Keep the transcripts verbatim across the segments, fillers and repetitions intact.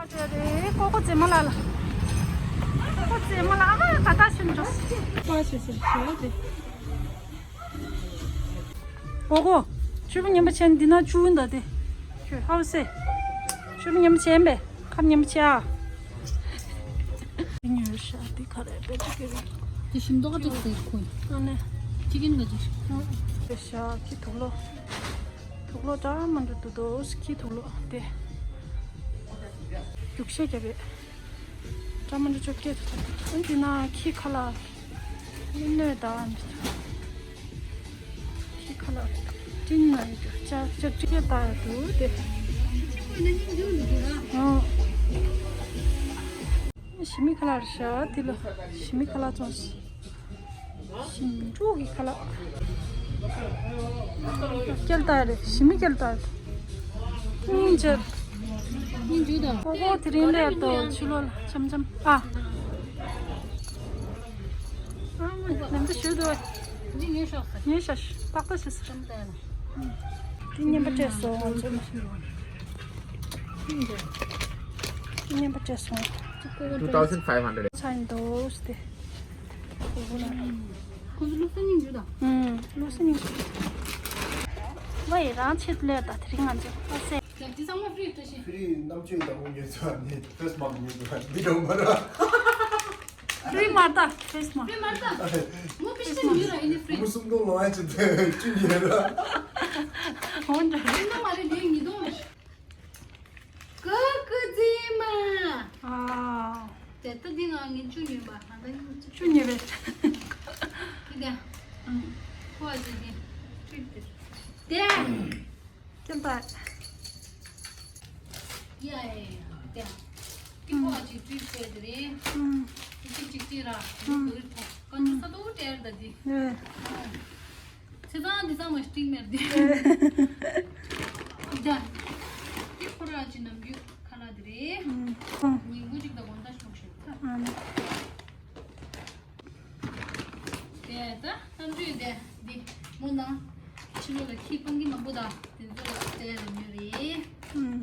རེད། ཀོ་ཀོ་རྩེད་མོ་ལགས་ལ། ཀོ་ཀོ་རྩེད་མོ་ལགས། ཨ་མ་ད་ལྟ་ཤི་འགྲོ། ཀོ་ཀོ་རྩེད་མོ་ལགས་ལ། ཀོ་ཀོ་རྩེད་མོ་ལགས་ལ། ཀོ་ཀོ་ཆུ་བུ་ཉན་པ་ཆེན་འདི་ན་བཅུག་འདུག་སྟེ། ཁྱོད་ཧའུ་སེ། ཆུ་བུ་ཉན་པ་ཆེན་པས་ཁམ་ཉན་པ་ཆེ་ཨ། འདི་ཉོས་ཤག་འདི་ག་རེ་པེ་ཅིག་གི་རེད། འདི་ཞིམ་མདོག་ཅིག་སེ་ཁོ། ཨ་ནི། ཅི་གིན་ག་ཅིག་ཤག་ཁྱི་དུག་ལོག་དུག་ལོག་འདྲ་མི་འདྲ་འདུག་དོ། ཁྱི་དུག་ལོག་དེ། རྒྱུག་ཤ་རྒྱབ་པས། འདྲ་མི་འདྲ་ཅོ་སྐད་དུ་ཐོན། འདི་ན་ཁྱི་ཁ་ལག་སྣོད་དང་། ཁྱི་ཁ་ལག་སྤྲིན་ན་ཡོད་རྒྱུ་ཅག་ཅག་ཅིག་ལྟ་ཡོད་འདུག་སྟེ། ཨོ། ཞི་མི་ཁ་ལག་རེད་ཤག་འདི་ལ་ཞི་མི་ཁ་ལག་བཙོང་ཞིང་འབྲུག་གི་ཁ་ལག་སྐྱེལ་ལྟ་རེད། ཞི་མི་སྐྱེལ་ལྟ་རེད། སྙིང་རྗེ། སྙིང་རྗེ་དང་། ཨོ་ཧོ། དེ་རིང་ལས་ཏོ་ཕྱི་ལོགས་ལ་འཆམ་འཆམ་ཨ། ཨ་མ་ནམ་ཟླ་ཞུ་དོ། འདི་ཉོས་ཤག་ཟེར། ཉོས་ཤག་ཏག་ཏག་ཞིག་ཟེར། འཆམ་ལྟ་ཡ་ལ། འདི་རྔན་པ་སྤྲད་སོང་ང་ཚོ། འདི་རྔན་པ་སྤྲད་སོང་། Two thousand five hundred. ཚ་ཡིན་འདུག་སྟེ། ཁོ་ཚོ་བློ་གསལ་སྙིང་རྗེ་དང་། ཨུམ། བློ་གསལ་སྙིང་རྗེ། ཝེ་རང་ཆེད་ལས་ད་དེ་རིང་ང་ཚོ་ཨ་སེ། ཡང་འདི་ཚང་མ་ཧྥི་རི་བཀྲ་ཤིས། ཧྥི་རི་རྣམ་དཔྱོད་དང་པོ་ཉོས་ཚར་ནས་ཕེ་སི་མཱག་ཉོས་འདུག་འདི་འདྲ་མ་ར། ཧྥི་རི་མ་རེད་ད་ཕེ་སི་མཱག་ཧྥི་རི་མ་རེད་ད། མོ་ཕི་ཤི་ཉོས་ར་ཡིན་ནི་ཧྥི་རི། མོ་སུམ་སྟོང་ལོངས་ཡ་ཅི་ཐེ་ཅི་ཉོས་ར། འོན་ཀྱང་ཡིན་ན་མ་རེད་འདི་ཉིས་སྟོང་རེད། ཀ་ཀ་རྫི་མ། ཨ། དེ་ལྟ་འདི་ང་ངས་བཅུ་ཉོས་པ་ད་ལྟ་ཉིས་བཅུ་ཉོས་པས། འདི་དེ། ཨང་། ཁོ་ཨ་ཙི་འདི། ཁྲིད་དེ། དེ། ཅན་པ། ཡ་ཡ་ཡ་དེ། འདི་ཁོ་ཨ་ཙི་ཁྲིད་བྱས་དེ་རེད། ཨང་། གཅིག་གཅིག་གཅིག་ར། ཨང་། འདི་ག་རེ་ཐོག་ཀ་ཉུ་ས་དོ་དྲེར་ད་འདི། ཡ། ཨང་། ཚེ་ཚང་འདི་ཚང་མ་སྟིང་མེར་འདི། ཡ། འདི་ཁོ་ར་ཨ་ཙི་ནམ་རྒྱུན་ཁ་ལག་འདི་རེད། ཨང་། ཉིན་གུང་གཅིག་དང་དགོང་དག་ཤོག་ཤོག་ཨང་། དེ་ད་གཏམ་རྒྱུད་དེ་འདི་མོ་ན་ཕྱི་ལོགས་ལ་ཁྱི་སྤང་གི་མང་པོ་དང་དེ་ཚོ་ལ་སྤྲད་ལ་ཉོས་རེད། ཨུམ།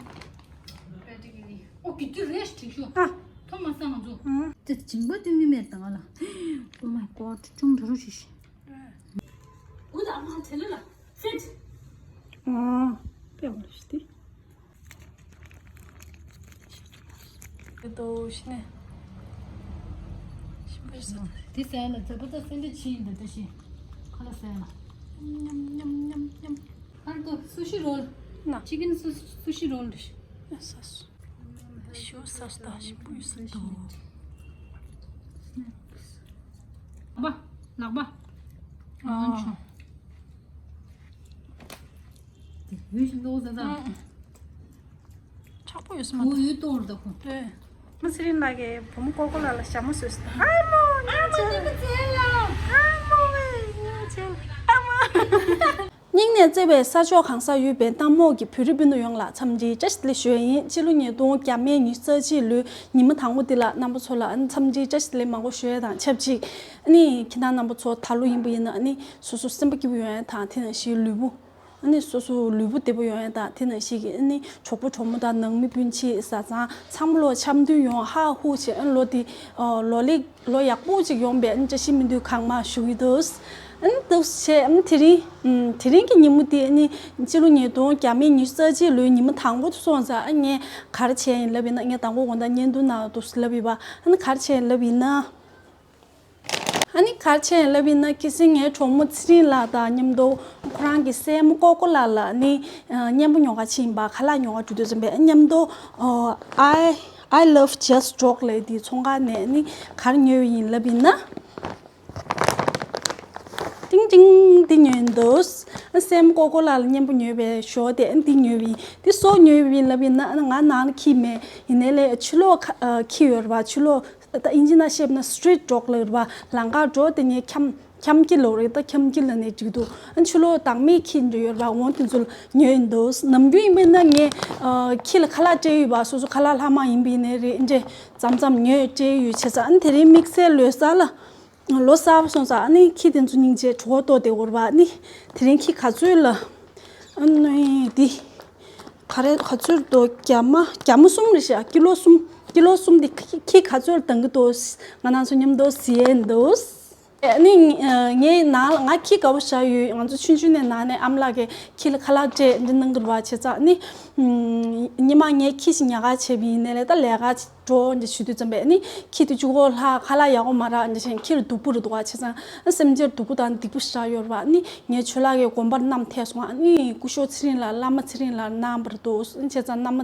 པད་ཀྲིག་ནི་ཨོ་གི་དུ་རེད་ཁྲིག་ཤོ། ཨ། ཐོ་མ་སང་ང་ཚོ། ཨུམ། དེ་སྦྱིན་པ་སྟོན་གི་མེད་དང་ང་ལ། Oh my god ཅུང་འགྲོ་རུ་ཞིག་ཞིག་འུ་ད་མ་དེ་ལ་ལ་ཕིཊ། ཨོ། པད་མ་ཞིག་དེ། དེ་དོ་ཤི་ནས། ཤི་པར་ས། དེ་ཟས་ལ་ཛ་པ་ད་སེན་ཏེ་ཆི་ཡིན་ད་ད་ཤི། ཁ་ལ་ཟས་ལ། ཉམ་ཉམ་ཉམ་ཉམ། ཧར་དོ་སུ་ཤི་རོལ། ན། ཅི་ཀིན་སུ་སུ་ཤི་རོལ་རེད། ས་སུ། ཤི་བོ་ས་སུ་ད་ཤི་བོ་ཡོད་ས་དོ། ལག་པ། ལག་པ། ཨ། ཨོན་ཆུ། ཡུལ་ཞིག་ཏོག་ཙམ་ཙམ། ཨང་། ཆག་པོ་ཡོད་སྲིད་མ། བུ་ཡུལ་ཏོག་རེད་ད་ཁོ། ལྟོས། མ་ཚེ་རིང་ལགས་ཀྱིས་བུ་མོ་ཀོ་ཀོ་ལགས་ལ་ཞྭ་མོ་བཟོས་སོང་། ཨ་མོ་ཉོ་བྱེད། ཨ་མོ་ཝེ་ཉོ་བྱེད། ཨ་མ། སྙིང་ནས་བརྩེ་བའི་ས་ཕྱོགས་གང་སར་ཡོད་པའི་གཏམ་མོག་གི་བོད་རིགས་སྤུན་ཟླ་ཡོངས་ལ་འཚམས་འདྲིའི་བཀྲ་ཤིས་བདེ་ལེགས་ཞུ་ཡ་ཡིན། སྤྱི་ལོ་ཉིས་སྟོང་བརྒྱ་མེད་ཉི་ཤུ་རྩ་གཅིག་ལོའི་ཉི་མ་དང་པོ་འདི་ལ་རྣམ་པ་ཚོ་ལ་འཚམས་འདྲིའི་བཀྲ་ཤིས་བདེ་ལེགས་མང་པོ་ཞུ་ཡ་དང་ཆབས་ཅིག་ཨ་ནི་ཁྱེད་རང་རྣམ་པ་ཚོ་ད་ལོ་ཡིན་པ་ཡིན་ན་ཨ་ནི་སོ་སོ་སེམས་པ་སྐྱིད་པོ་ཡོང་ཡ་དང་དེ་ནང་བཞིན་ལུས་པོ། ཨ་ནི་སོ་སོ་ལུས་པོ་བདེ་པོ་ཡོང་ཡ་དང་དེ་ནང་བཞིན་གྱི་ཨ་ནི་གྲོགས་པོ་གྲོགས་མོ་དང་ནང་མི་སྤུན་མཆེད་བཟའ་ཚང་ཚང་མ་ལོ་འཆམ་མཐུན་ཡོང་ཧ་ཧུ་བྱེད། ཨ་ནི་ལོ་འདི་ཨ་ལོ་ལེགས་ལོ་ཡག་པོ་ཅིག་ཡོང་བའི་ཨ་ནི་བཀྲ་ཤིས་སྨོན་འདུན་གང་མང་ཞུ་གི་འདུག་ཨ་ནི་འདུག་བྱས་ཨ་ནི་དེ་རིང་ཨམ་དེ་རིང་གི་ཉིན་མོ་འདི་ཨ་ནི་སྤྱི་ལོ་ཉིས་སྟོང་བརྒྱ་མེད་ཉི་ཤུ་རྩ་གཅིག་ལོའི་ཉི་མ་དང་པོ་དེ་སོང་ཙང་ཨ་ངས་ག་རེ་བྱས་ཡིན་ལབ་ཡིན་ན། ངས་དང་པོ་དགོང་དག་བརྙན་ཐུང་ནང་འདུག་ལབ་ཡིན་པ། ཨ་ནི་ག་རེ་བྱས་ཡིན་ལབ་ཡིན་ན། ཨ་ནི་ག་རེ་བྱས་ཡིན་ལབ་ཡིན་ན། ཁ་སང་ངའི་གྲོགས་མོ་ཚེ་རིང་ལགས་དང་མཉམ་དུ་ཁོ་རང་གི་སྲས་མོ་ཀོ་ཀོ་ལགས་ལ་ཨ་ནི་ཨ་མཉམ་པོ་ཉོ་ག་ཕྱིན་པ། ཁ་ལག་ཉོ་ག་འགྲོ་དུས་ཙམ་པས་མཉམ་དུ་ཨ་I I love Just Chocolate དེ་ཚོང་ཁང་ནས་ཨ་ནི་ག་རེ་ཉོས་ཡིན་ལབ་ཡིན་ན། ཏིང་ཏིང་འདི་ཉོས་འདུག་སྲས་མོ་ཀོ་ཀོ་ལགས་ལ་མཉམ་པོ་ཉོས་པའི་ཞོ་དེ་འདི་ཉོས་པ་ཡིན། འདི་སུ་ཉོས་པ་ཡིན་ལབ་ཡིན་ན། ང་ནང་ལ་འཁྱེར་མེད། ཡིན་ནའི་ལས་ཕྱི་ལོགས་ཁ་ཨ་འཁྱེར་ཡོད་རེད་པ། ཕྱི་ལོགས་ད་ཨིན་ཇི་ནང་བཤད་ན་སི་ཊི་རིཊ་ཌོག་ལབ་རེད་པ། ལམ་ཁར་འགྲོ་དེ་ནས་འཁྱམ་འཁྱམ་ཁྱི་ལབ་རེད། ད་འཁྱམ་ཁྱི་ལབ་ནས་འགྲིག་འདུག་ཨ་ཕྱི་ལོགས་བདག་མེད་ཁྱི་འདྲ་ཡོད་རེད་པ། འོ་དེ་ཚོ་ལ་ཉོས་ཡིན་འདུག་ནམ་རྒྱུན་ཡིན་པ་ཡིན་ན་ངས་ཨ་ཁྱི་ལ་ཁ་ལག་སྤྲད་ཡོད་པ། སོ་སོ་ཁ་ལག་ལྷག་མ་ཡིན་པ་ཡིན་ནའི་རེད། འདྲ་མཚམས་མཚམས་ཉོས་སྤྲད་ཡོད། བྱས་ཙང་ཨ་ནི་དེ་རིང་དམིགས་བསལ་ལོ་གསར་ལ། ལོ་གསར་པ་སོང་ཙང་ཨ་ནི་ཁྱི་དེ་ཚོ་སྙིང་རྗེ་གྲོད་ཁོག་ལྟོགས་བསྡད་ཡོད་རེད་པ། ཨ་ནི་དེ་རིང་ཁྱི་ག་ཚོད་ལ་ཨ་ནི་འདི་ ག་རེ་ག་ཚོད་འདུག་རྒྱ་མ་རྒྱ་མ་གསུམ་རེད་ཤག་ཀི་ལོ་གསུམ་ཀི་ལོ་གསུམ་དེ་ཁྱི་ཁྱི་ག་ཚོད་འདང་གི་འདུག་ང་རང་ཚོ་མཉམ་དུ་ཟས་འདུག་ཨ་ནི་ངའི་ནང་ལ་ང་ཁྱི་དགའ་པོ་ཞེ་དྲག་ཡོད། ང་ཚོ་ཆུང་ཆུང་ནས་ནང་ནས་ཨ་མ་ལགས་ཀྱིས་ཁྱི་ལ་ཁ་ལག་སྤྲད་འདི་གནང་གི་རེད་པ། བྱས་ཙང་ནི་ཉི་མ་ངས་ཁྱི་ཞིག་ཉལ་ཁ་བྱས་པ་ཡིན་ནའི་ལས་ད་ལས་ཀ་འགྲོ་འདི་ཞུ་དུས་ཙམ་པས་ནི་ཁྱི་དེ་གཅིག་པོ་ལྷག་ཁ་ལག་ཡག་པོ་མ་རག་འདི་བྱས་ཁྱི་ལ་སྡུག་པོ་རེད་འདུག་པ། བྱས་ཙང་སེམས་ཅན་སྡུག་པོ་དང་སྡིག་པོ་ཞེ་དྲག་ཡོད་རེད་པ། ནི་ངའི་ཆོས་ལགས་ཀྱི་དགོན་པར་བསྣམས་ཐལ་སོང་། ཨ་ནི་སྐུ་ཞབས་ཚེ་རིང་ལགས་བླ་མ་ཚེ་རིང་ལགས་གནང་བར་འདུག་བྱས་ཙང་བླ་མ་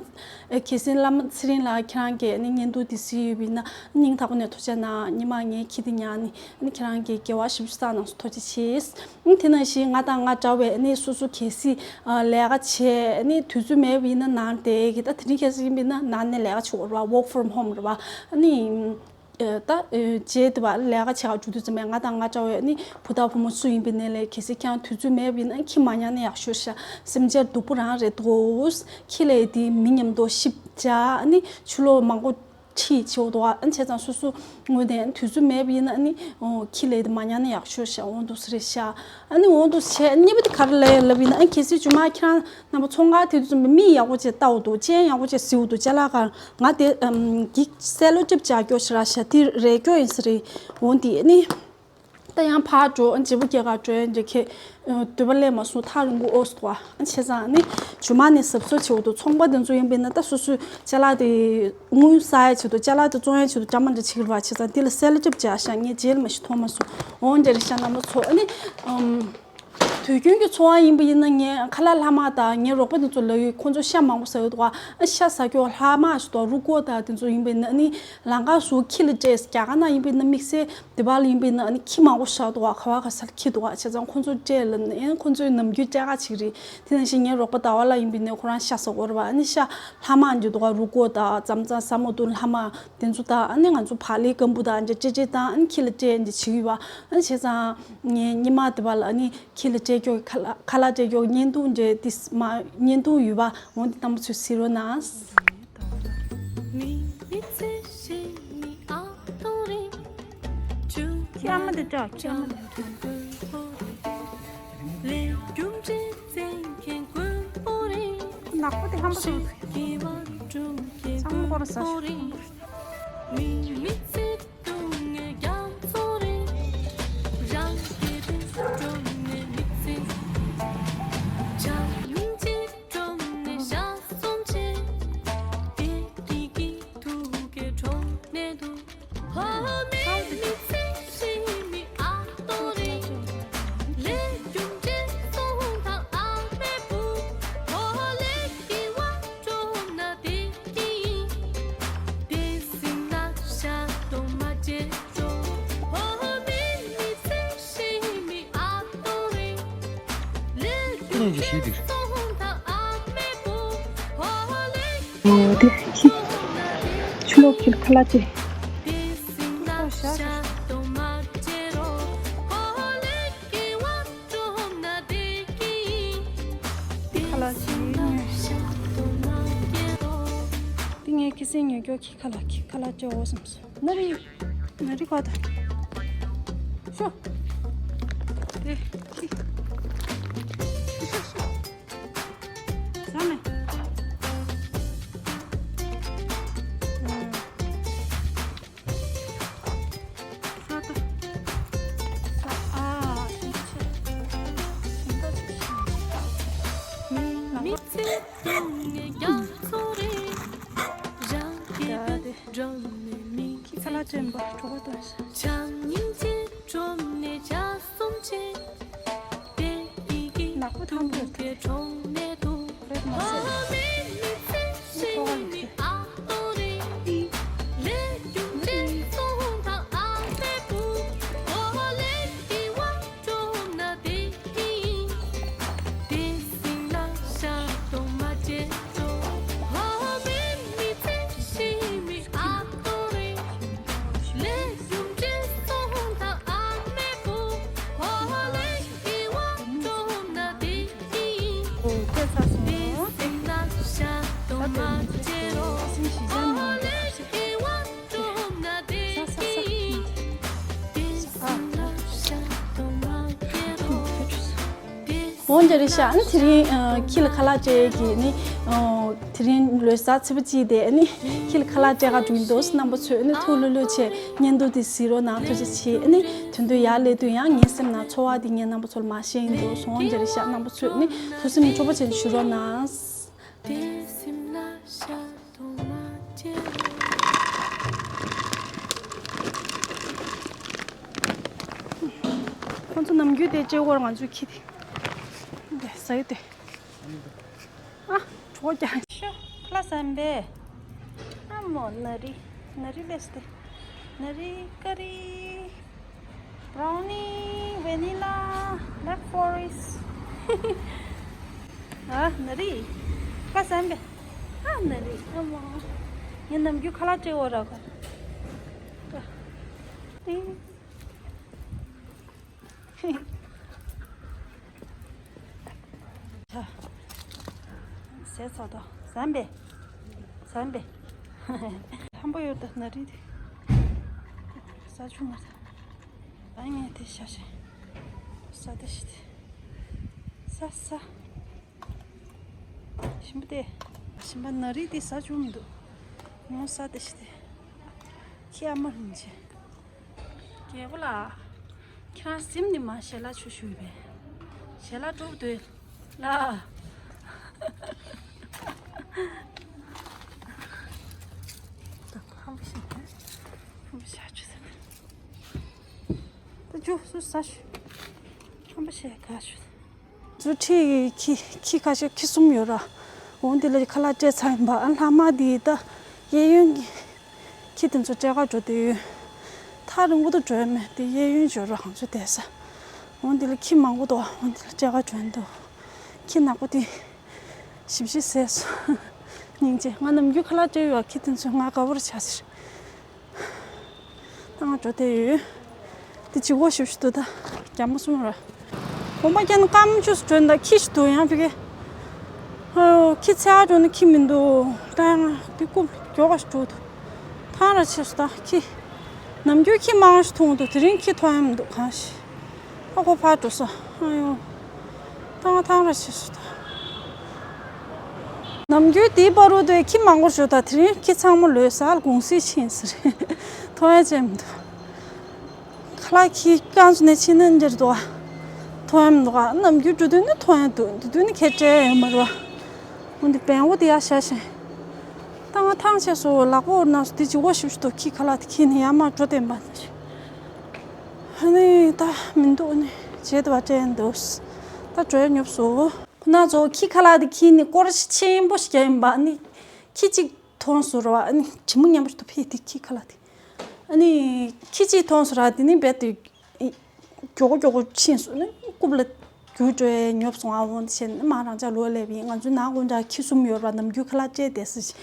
ཨེ་གལ་སྲིད་བླ་མ་ཚེ་རིང་ལགས་ཁྱེད་རང་གིས་ནི་བརྙན་ཐུང་འདི་གཟིགས་ཡོད་པ་ཡིན་ན་སྙིང་ཐག་པ་ནས་ཐུགས་རྗེ་གནང་། ཉི་མ་ངའི་ཁྱི་དེ་ཉལ་ནི་ནི་ཁྱེད་རང་གིས་དགེ་བ་ཞེ་པོ་ཅིག་བསགས་གནང་སོང་། ཐུགས་རྗེ་ཆེ། ཨ་ནི་དེ་ནང་བཞིན་ང་དང་ང་འདྲ་བའི་ནི་སོ་སོ་གལ་སྲིད་ཨ་ལས་ཀ་བྱས་ནི་དུས་ཚོད་མེད་པ་ཡིན་ན་ནང་བསྡད་ཀྱི། ད་དེ་རིང་གལ་སྲིད་ཡིན་པ་ཡིན་ན་ནང་ནས་ལས་ཀ་བྱེད་དགོས་རེད་པ། work from home རེད་པ། ཨ་ནི། ཨེ་ད་ཨེ་རྗེས་དེ་བ་ལས་ཀ་བྱེད་ག་འགྲོ་དུས་ཙམ་པས་ང་དང་ང་འདྲ་བའི་ནི་བུ་དང་བུ་མོ་སུ་ཡིན་པ་ཡིན་ནའི་ལས་གལ་སྲིད་ཁྱེད་རང་དུས་ཚོད་མེད་པ་ཡིན་ན་ཁྱི་མ་ཉར་ན་ཡག་ཤོས་ཤག་སེམས་ཅན་སྡུག་པོ་རང་རེད་འདུག་ཁྱི་ལས་དེ་མི་མཉམ་དུ་གཤིབ་བྱ་ནི་ཕྱི་ལོགས་མང་པོ་ཁྲིད་བྱེད་འོ་འདུག་ཨ་ནི་བྱས་ཙང་སོ་སོ་དངོས་གནས་དུས་ཚོད་མེད་པ་ཡིན་ན་ནི་ཨོ་ཁྱི་ལས་དེ་མ་ཉར་ན་ཡག་ཤོས་ཤག་འོ་འདུག་སེ་རེད་ཤག་ཨ་ནི་འོ་འདུག་བྱས་གཉིས་པ་དེ་ག་རེ་ལབ་ཡ་ལབ་ཡིན་ན། ཨ་ནི་གལ་སྲིད་རྗེས་མ་ཁྱེད་རང་རྣམ་པ་ཚོང་ཁང་དེ་དུས་ཙམ་པ་མི་ཡག་པོ་ཅིག་ལྟ་འོ་འདུག་སྤྱན་ཡག་པོ་ཅིག་གཟིགས་འོ་འདུག་ཅ་ལག་གང་ང་དེ་ཨམ་གི་སེ་ལོ་ཊེབ་སྦྱར་སྐྱོ་ཞེ་དྲག་ཤག་དེ་རས་སྐྱོ་ཡིན་ས་རེད། འོ་འདི་ནི་ད་ཡང་ཕར་འགྲོ་ཨ་ནི་བརྗེ་པོ་སྐྱེལ་ག་འགྲོ་ཡ་འདི་ཁྱེད་འདོད་པ་སླེབས་མ་སོང་། ཐག་རིང་པོ་ཨོ་སི་ཏོ་ཨ་ནི་བྱས་ཙང་ནི་རྗེས་མ་ནས་གཟབ་གཟབ་བྱེད་འོ་འདུག་ཚོང་པ་དེ་ཚོ་ཡིན་པ་ཡིན་ན་ད་སོ་སོའི་ཅ་ལག་དེ་དངུལ་བསགས་ཡ་ཆེད་དུ་ཅ་ལག་དེ་བཙོང་ཡ་ཆེད་དུ་ཅ་མ་འདྲ་བྱེད་ཀྱི་རེད་པ། བྱས་ཙང་འདི་ལ་སེ་ལོ་ཊེབ་སྦྱར་ཤག་ངས་རྗེས་ལ་མ་ཤེས་མཐོང་མ་སོང་། འོ་འདྲ་རེད་ཤག་རྣམ་པ་ཚོ། ཨ་ནི་ཨམ། དུས་རྒྱུན་གྱི་འཚོ་བ་ཡིན་པ་ཡིན་ན་ངས་ཁ་ལག་ལྷག་མ་དང་ངའི་རོགས་པ་དེ་ཚོ་ལབ་ཡོད། ཁོང་ཚོ་ཤ་མང་པོ་ཟ་ཡོད་འདུག་ཨ་ཤ་ཟ་སྐྱོ་ལྷག་མ་ཞིག་འདུག་རུས་ཁོག་དང་དེ་ཚོ་ཡིན་པ་ཡིན་ན་ཨ་ནི་ལམ་ཁ་སུ་ཁྱི་ལ་སྤྲད། རྒྱ་གར་ནང་ཡིན་པ་ཡིན་ན་དམིགས་བསལ་དེ་བ་ལ་ཡིན་པ་ཡིན་ན་ཨ་ནི་ཁྱི་མང་པོ་ཞིག་འདུག་ག་བ་ག་ས་ལ་ཁྱི་འདུག་བྱས་ཙང་ཁོང་ཚོ་སྤྲད་ལབ་ནས་ཨ་ནི་ཁོང་ཚོའི་ནམ་རྒྱུན་སྤྲད་ག་ཅིག་རེད། དེ་ནང་བཞིན་ངའི་རོགས་པ་ཟླ་བ་ལགས་ཡིན་པ་ཡིན་ན་ཁོ་རང་ཤ་ཟ་གི་རེད་པ། ཨ་ནི་ཤ་ལྷག་མ་འདི་འདུག་ག་རུས་ཁོག་དང་ཙམ་ཙམ་ཟ་མ་ཐུབ་ལྷག་མ་དེ་ཚོ་དང་ཨ་ནི་ང་ཚོ་བག་ལེབ་སྐམ་པོ་དང་འདྲ་སྤྲད་སྤྲད་དང་ཨ་ནི་ཁྱི་ལ་སྤྲད་འདི་བྱེད་ཀྱི་ཡོད་པ། ཨ་ནི་བྱས་ཙང་ངས་སྔོན་མ་དེ་བ་ལ་ཨ་ནི་ཁྱི་ལ་སྤྲད་སྐྱོ་ཁ་ལག་ཁ་ལག་སྤྲད་སྐྱོ་བརྙན་ཐུང་འདྲ་དེ་མ་བརྙན་ཐུང་ཡོད་པ། འོ་འདི་རྣམ་པ་ཚོས་གཟིགས་རོགས་གནང་། ཁྱི་ཨ་མ་དེ་འདྲ། ཁྱི་ཨ་མ་དེ་འདྲ། ནག་པོ་དེ་ཧམ་པ་དེ། ཚང་མ་ཁོ་ར་ཟ། ཨོ་དེ་ཁྱི། ཆུ་ལོག་ཁྱི་ཁ་ལག་ཅེ། ཁ་ལག་ཅེ། དེ་ངས་ཁྱི་སེང་ཉོ་སྐྱོ་ཁྱི་ཁ་ལག་ཁྱི་ཁ་ལག་ཅེ་འོ་བསམ་སོང་། ན་རི། ན་རི་ཁོ་ད། ཤོ། དེ། ཤོ་ཤོ། ཟ་མེ། ཤོ་ད། ཟ་ཨ། ཤིང་ཆེ། ཤིང་ད་ཆེ་ཤིང་། མི་ཚེ་སྟོང་ནས་རྒྱ་མཚོ་རེད། རང་གི་ད་དེ། ཁྱི་ཁ་ལག་ཅན་པ་གྲོད་པ་ལྟོགས་ཤག་ནག་པོ་ཐང་པོ་རེད་མ་ཟད། ཁོ་ག་ལ་ཁྱི། ཨོ་ཁོས་ཚར་སོང་། ད་དེ་ཚོ་སེམས་ཤིག་སྦྱར་ནས་ཡོང་གི་ཨ་ཤི། ས་ས་ས། ཨ། ཨོ། འོ་འདྲ་རེད་ཤག་ཨ་ནི་དེ་རིང་ཨ་ཁྱི་ལ་ཁ་ལག་སྤྲད་ཀྱི་ནི་ཨ་དེ་རིང་ལོ་གསར་ཚེས་པ་གཅིག་དེ་ཨ་ནི་ཁྱི་ལ་ཁ་ལག་སྤྲད་ག་འགྲོ་གི་འདུག་རྣམ་པ་ཚོས་ཨ་ནི་ཐུགས་ལྷོད་ལྷོད་བྱས་བརྙན་ཐུང་དེ་གཟིགས་རོགས་གནང་། ཐུགས་རྗེ་ཆེ། ཨ་ནི་དོན་དུ་ཡར་སླེབས་དུས་ཡང་ངའི་སེམས་ནང་ཚོར་བ་དེ་ངས་རྣམ་པ་ཚོ་ལ་མ་བཤད་ཡིན་འདུག་སོང་འདྲ་རེད་ཤག་རྣམ་པ་ཚོས་ཨ་ནི་ཐུགས་སེམས་སྐྱོ་པོ་བྱས་ནས་བཞུགས་རོགས་གནང་། ཁོང་ཚོ་ནམ་རྒྱུན་དེ་སྤྲད་སྐོར་ང་ཚོའི་ཁྱི་དེ་ཟ་ཡི་དེ། ཨ་གྲོགས་ཀྱང་ཤོ་ཁ་ལག་ཟ་ཡིན་པས། ཨ་མོ་ནཱ་རི་ནཱ་རི་ལེས་ཏེ། ནཱ་རི་ཀ་རི། Brownie, vanilla, black forest. ཨ་ནཱ་རི། ཁ་ལག་ཟ་ཡིན་པས། ཨ་ནཱ་རི་ཨ་མོ། ངས་ནམ་རྒྱུན་ཁ་ལག་སྤྲད་འོ་ར་ག་ཏིང་། ཟས་ཚོགས་དང་ཟམ་པའི་ཟམ་པའི་ལྷམ་པ་ཡོད་ད་ནཱ་རི་དེ་ཟ་ཆུང་མ་ཟ། ཨ་ངས་དེ་ཤ་ཤ་ཟ་དེ་ཤི་དེ་ཟ་ཟ། ཞིམ་པོ་དེ། ཞིམ་པ་ནཱ་རི་དེ་ཟ་ཆུང་མི་འདུག་ངོ་ཟ་དེ་ཤི་དེ། ཁྱི་ཨ་མ་ལྷུང་ཆེ། རྒྱལ་པོ་ལགས། ཁྱེད་རང་སེམས་ནི་མ་ཞལ་ལག་མཆོད་ཞུས་པས། ཞལ་ལག་དཀྲོག་འདོད་ལ། ད་ཁམ་བུ་ཤ་ཁམ་བུ་ཤ་ཆུ་ཟ། ད་ཇུ་སུ་ཟ་ཞུ། ཁམ་བུ་ཤ་ག་ཞུ། ཚུར་ཁྲིད་ཀྱི་ཁྱི་ཁྱི་ཁ་ཤས་ཁྱི་གསུམ་ཡོད་ར། འོང་དེ་ལ་ཁ་ལག་སྤྲད་ཚར་ཡིན་པ། ཨ་ལྷག་མ་དེ་ད་གཡས་གཡོན་གྱི་ཁྱི་དེ་ཚོ་སྤྲད་ག་འགྲོ་དུས་ཐག་རིང་པོ་དུ་འགྲོ་ཡ་མེད་དེ་གཡས་གཡོན་འབྱོར་ར་གང་ཚོད་བསྡད་ས། འོང་དེ་ལ་ཁྱི་མང་པོ་འདུག་འོང་དེ་ལ་སྤྲད་ག་འགྲོ་ཡིན་འདུག་ཁྱི་ནག་པོ་དེ་ཞིམ་ཞིམ་བཟས་སོང་། སྙིང་རྗེ། ང་ནམ་རྒྱུན་ཁ་ལག་སྤྲད་ཡོད། ཁྱི་དེ་ཚོས་ང་དགའ་པོར་བྱ་ཟེར། ད་ང་འགྲོ་དེ་ཡོད། དེ་ལྗིད་ཁོག་ཞེ་པོ་ཞིག་འདུག་ད་རྒྱ་མོ་གསུམ་ར། གོམ་པ་བརྒྱབ་ན་སྐར་མ་བཅུ་ཙམ་འགྲོ་ཡིན་ད་ཁྱི་ཞིག་འདུག་ཡང་ཕ་གི། ཨོ་ཁྱི་ཚེ་ཨ་འགྲོ་ན་ཁྱི་མི་འདུག་ད་ཡང་དེ་རྐུབ་མགྱོགས་ཞིག་འགྲོ་འདུག་ཐང་ར་ཆེ་སོང་ད་ཁྱི། ནམ་རྒྱུན་ཁྱི་མང་ཞིག་མཐོང་འདུག་དེ་རིང་ཁྱི་མཐོང་ཡ་མི་འདུག་གང་ཞིག་ཨ་ཁོ་ཕར་འགྲོ་སོང་། ཨ་ཡོ། ཐང་ཐང་ར་ཆེ་སོང་ད། ནམ་རྒྱུན་དེའི་བར་དུ་ཁྱི་མང་པོ་ཞིག་ད་དེ་རིང་ཁྱི་ཚང་མ་ལོས་ཟ་ལ་གུང་སེང་ཕྱིན་ཟེར། མཐོང་ཡ་ཅན་མི་འདུག་ཁ་ལག་ཁྱི་རྐང་བཙུགས་ནས་ཕྱིན་ན་འདིར་འདུག་མཐོང་ཡ་མི་འདུག་ནམ་རྒྱུན་འགྲོ་དུས་ནི་མཐོང་ཡ་འདུག་འདི་དུས་ནི་ཁྱི་སྤྲད་ཡོད་མ་རེད་བ། འོ་འདི་བེང་བོ་དེ་ཡར་བཞག་བཞིན། ད་ང་ཐང་ཆད་སོང་། ལག་པ་འོར་ན་སོང་། དེ་ལྗིད་ཁོག་ཞེ་པོ་ཞིག་འདུག་ཁྱི་ཁ་ལག་དེ་ཁྱེར་ནས་ཡར་མར་འགྲོ་བསྡད་པ་ནི། ཨ་ནི་ད་མི་འདུག་ཨ་ནི་བྱེད་དུ་བ་སྤྲད་འདུག་ད་འགྲོ་ཡ་ཉོབ་སོང་། ཁོ་ན་ཚོ་ཁྱི་ཁ་ལག་དེ་ཁྱེར་ནས་སྐོར་ཆེན་པོ་ཞིག་བརྒྱབ་ཡིན་པ། ཨ་ནི་ཁྱི་གཅིག་མཐོང་སོང་ར་བ། ཨ་ནི་གྲིབ་མ་མཉམ་པོ་ཞིག་འདུག་ཕེ་དེ་ཁྱི་ཁ་ལག་དེ། ཨ་ནི་ཁྱི་གཅིག་མཐོང་སོང་ར། དེ་ནི་རྦད་དེ་མགྱོགས་པོ་མགྱོགས་པོ་ཕྱིན་སོང་ནི་རྐུབ་ལ་རྒྱུག་འགྲོ་ཡས་ཉོབ་སོང་། ཨ་འོང་དེ་བྱས་ནི་མ་རང་ཅག་ལོག་སླེབས་ཡིན། ང་ཚོའི་ནང་དགོན་འདྲ་ཁྱི་གསུམ་ཡོད་ར། ནམ་རྒྱུན་ཁ་ལག་སྤྲད་བསྡད་ས་ཞིག་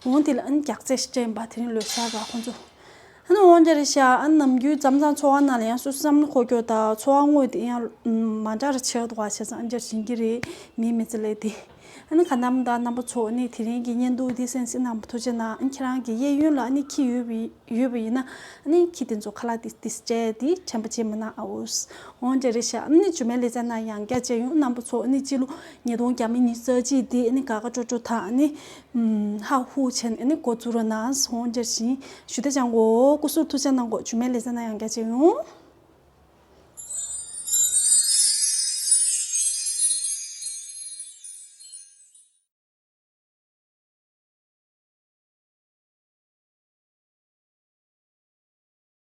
འོང་དེ་ལ་ཨ་ནི་རྒྱགས་ཚད་ཞིག་སྤྲད་ཡིན་པ། དེ་རིང་ལོས་ཟ་ར་ཁོང་ཚོ། ཨ་ནི་འོང་འདྲ་རེད་ཤག་ཨ་ནི་ནམ་རྒྱུན་མཚམས་མཚམས་འཚོ་བ་ནང་ལ་ཡང་སོ་སོ་བསམ་བློ་འཁོར་སྐྱོ་དང་འཚོ་བ་དངོས་དེ་ཡང་མ་འདྲ་ར་ཆགས་འདུག་ག་བྱས་ཙང་ཨ་འདྲ་བྱེད་ཀྱི་རེད། མི་མི་ཚེ་ལས་དེ། ཨ་ནི་ཁ་ནམ་ད་རྣམ་པ་ཚོ་ཨ་ནི་དེ་རིང་གི་བརྙན་ཐུང་འདི་གསན་གཟིགས་གནང་བ་ཐུགས་རྗེ་གནང་། ཨ་ནི་ཁྱེད་རང་གི་གཡས་གཡོན་ལ་ཨ་ནི་ཁྱི་ཡོད་པའི་ཡོད་པ་ཡིན་ན། ཨ་ནི་ཁྱི་དེ་ཚོ་ཁ་ལག་དེ་དེ་སྤྲད་དེ་དྲན་པ་བརྗེད་མ་གནང་ཨ་འོ། འོང་འདྲ་རེད་ཤག་ཨ་ནི་ཇུ་མེ་ལེ་ཙ་ན་ཡང་བསྐྱར་མཇལ་ཡོང་། རྣམ་པ་ཚོ་ཨ་ནི་སྤྱི་ལོ་ཉིས་སྟོང་ཉི་ཤུ་རྩ་གཅིག་དེ་ཨ་ནི་དགའ་དགའ་སྤྲོ་སྤྲོ་དང་ཨ་ནི་ཧ་ཧུ་བྱས་ནས་ཨ་ནི་འགོ་བཙུགས་རོགས་གནང་། འོང་འདྲ་བཞིན་ཞུ་དེ་ཅང་གོ་སྐུ་གཟུགས་ཐུགས་རྗེ་གནང་གོ་ཇུ་མེ་ལེ་ཙ་ན་ཡང་བསྐྱར་མཇལ་ཡོང་།